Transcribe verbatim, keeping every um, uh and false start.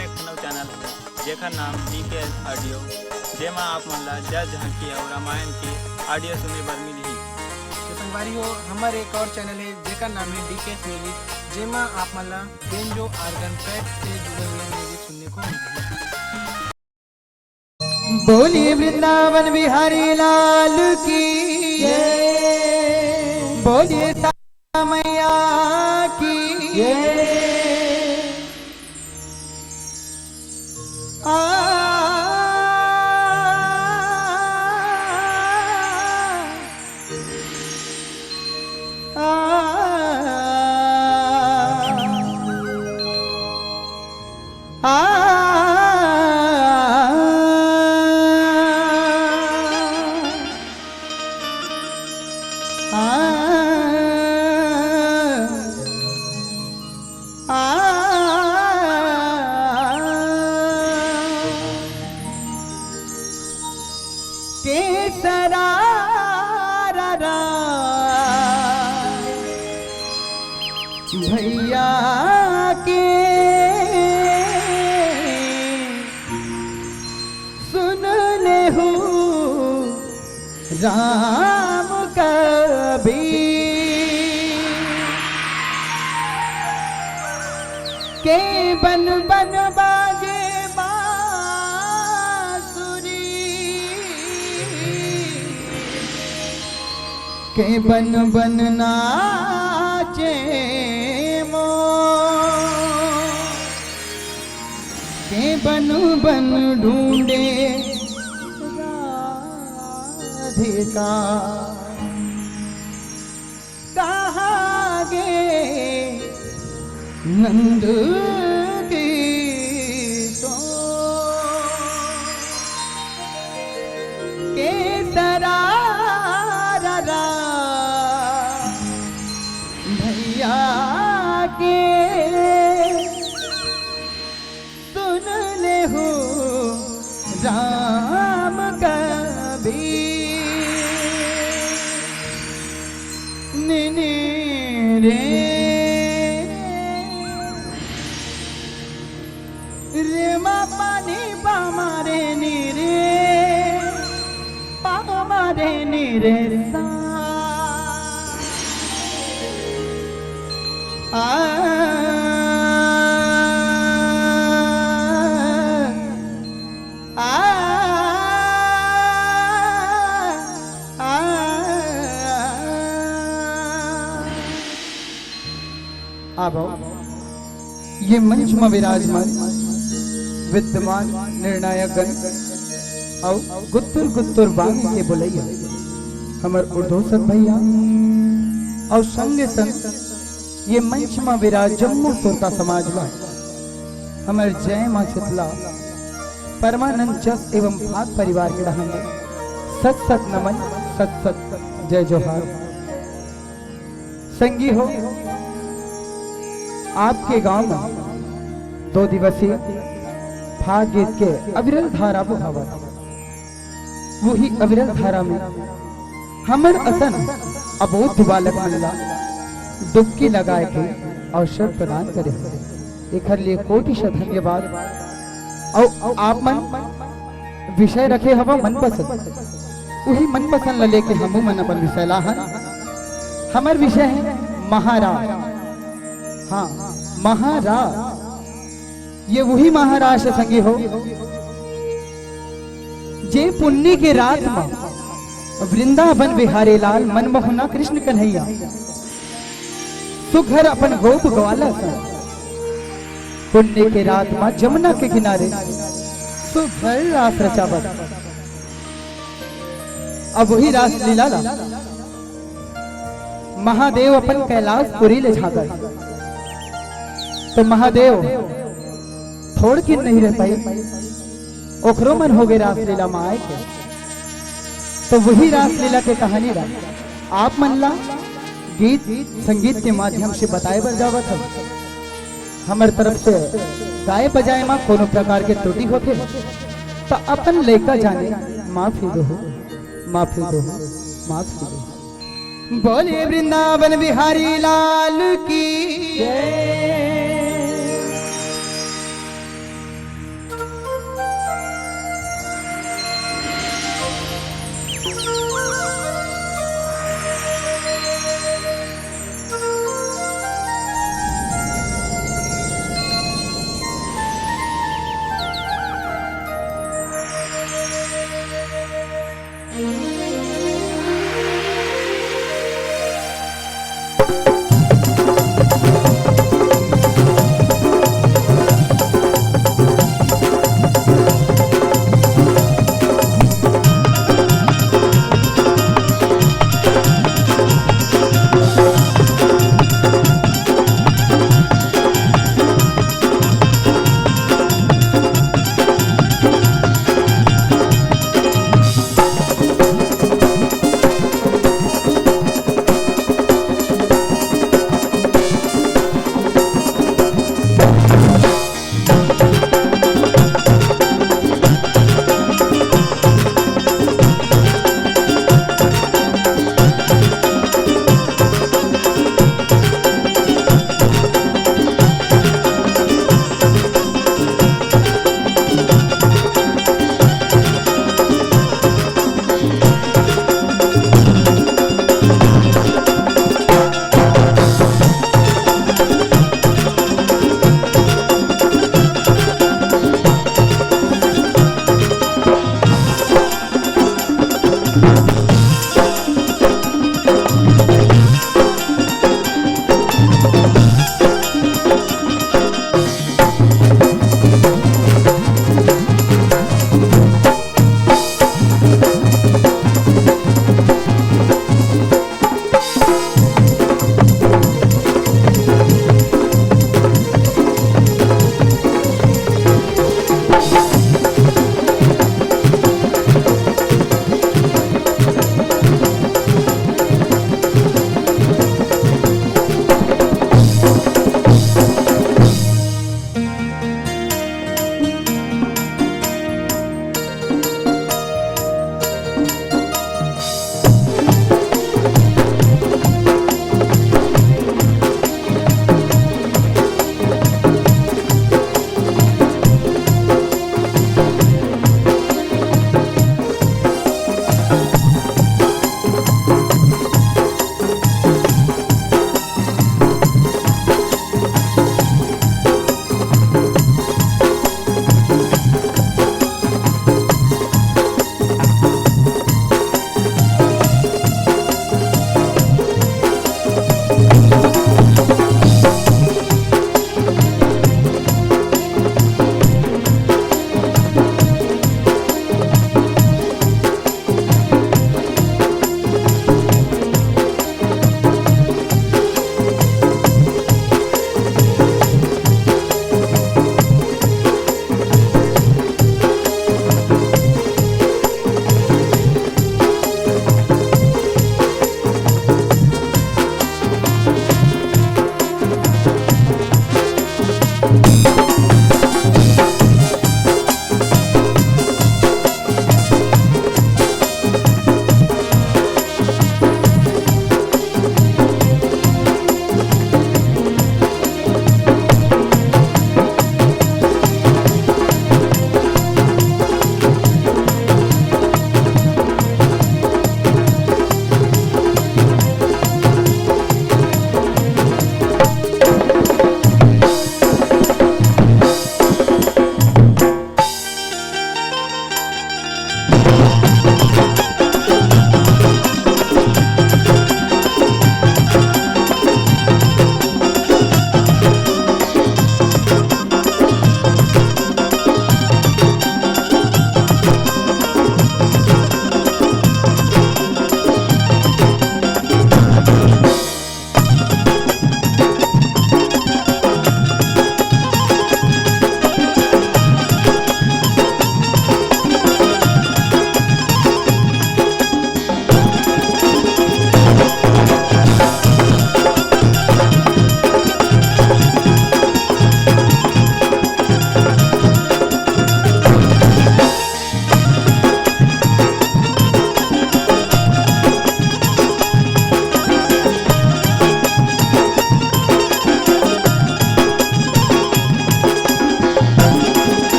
एक ठन अउ चैनल हे, जेकर नाम डीके ऑडियो, जेमा आप मन ला जस झांकी अउ रामायण के ऑडियो सुने बर मिलही। तो संगवारी हो, हमर एक और चैनल हे, जेकर नाम हे डीके म्यूजिक, जेमा आप मन ला बेंजो ऑर्गन पैड से जुड़े हुए म्यूजिक सुनने को मिलही। बोलिए वृंदावन बिहारी लाल की जय। बोलिए शारदा मैया की जय। आ, आ, आ, आ, आ, केसरा रा रा। भैया के सुन लेहू राम कबीर। के बन बन बाजे बांसुरी, के बन बन नाचे मोर, के बन बन ढूंढे राधिका। कहाँ गे नंद किशोर? केसरा रा रा भैया के सुन लेहू राम कबीर। निनी रे, रे मा पानी पा मा रे नी रे, पा मा रे नी रे सा। आ, आ, आ, आ। आबो, ये मंच म विराजमान विद्यमान निर्णायक गण अउ गुत्तुर गुत्तुर बानी के बोलैया हमर उर्दोसक भैया अउ संगे संग ये मंच म विराज जम्मो सुरता समाज ल हमर जय मां शीतला परमानंद जस एवं भाग परिवार के डहान ले सत सत नमन, सत सत जय जोहार। संगी हो, आपके गांव म दो दिवसीय फाग गीत के अविरल धारा बोहावत। वही अविरल धारा में हमर असन अबोध बालक मन ला डुबकी लगाए के अवसर प्रदान करे हवे। एखर लिए कोटि से धन्यवाद। अउ आप मन विषय रखे हवा मनपसंद, उही मनपसंद ला लेके हमू मन अपन विषय ला हन। हमर विषय हे महारास। हाँ, महारास। ये वही महारास हे संगी हो, जे पुन्नी के रात म वृंदावन बिहारी लाल मनमोहना कृष्ण कन्हैया सुघर अपन गोप ग्वाला संग पुन्नी के रात म जमुना के किनारे सुघर रास रचावत। अब वही रास लीला ला महादेव अपन कैलाशपुरी ले झांकत। तो महादेव थोड़किन नहीं रह पाई, ओखरो मन हो गए रासलीला म आए के। तो वही रासलीला के कहानी ला आप मन ला गीत संगीत के माध्यम से बताए बर जावत हन। हमर तरफ से गाए बजाए म कोनो प्रकार के त्रुटि होथे, त अपन लइका जाने माफी दो, माफी दो, माफी दो। बोले वृंदावन बिहारी लाल की जय।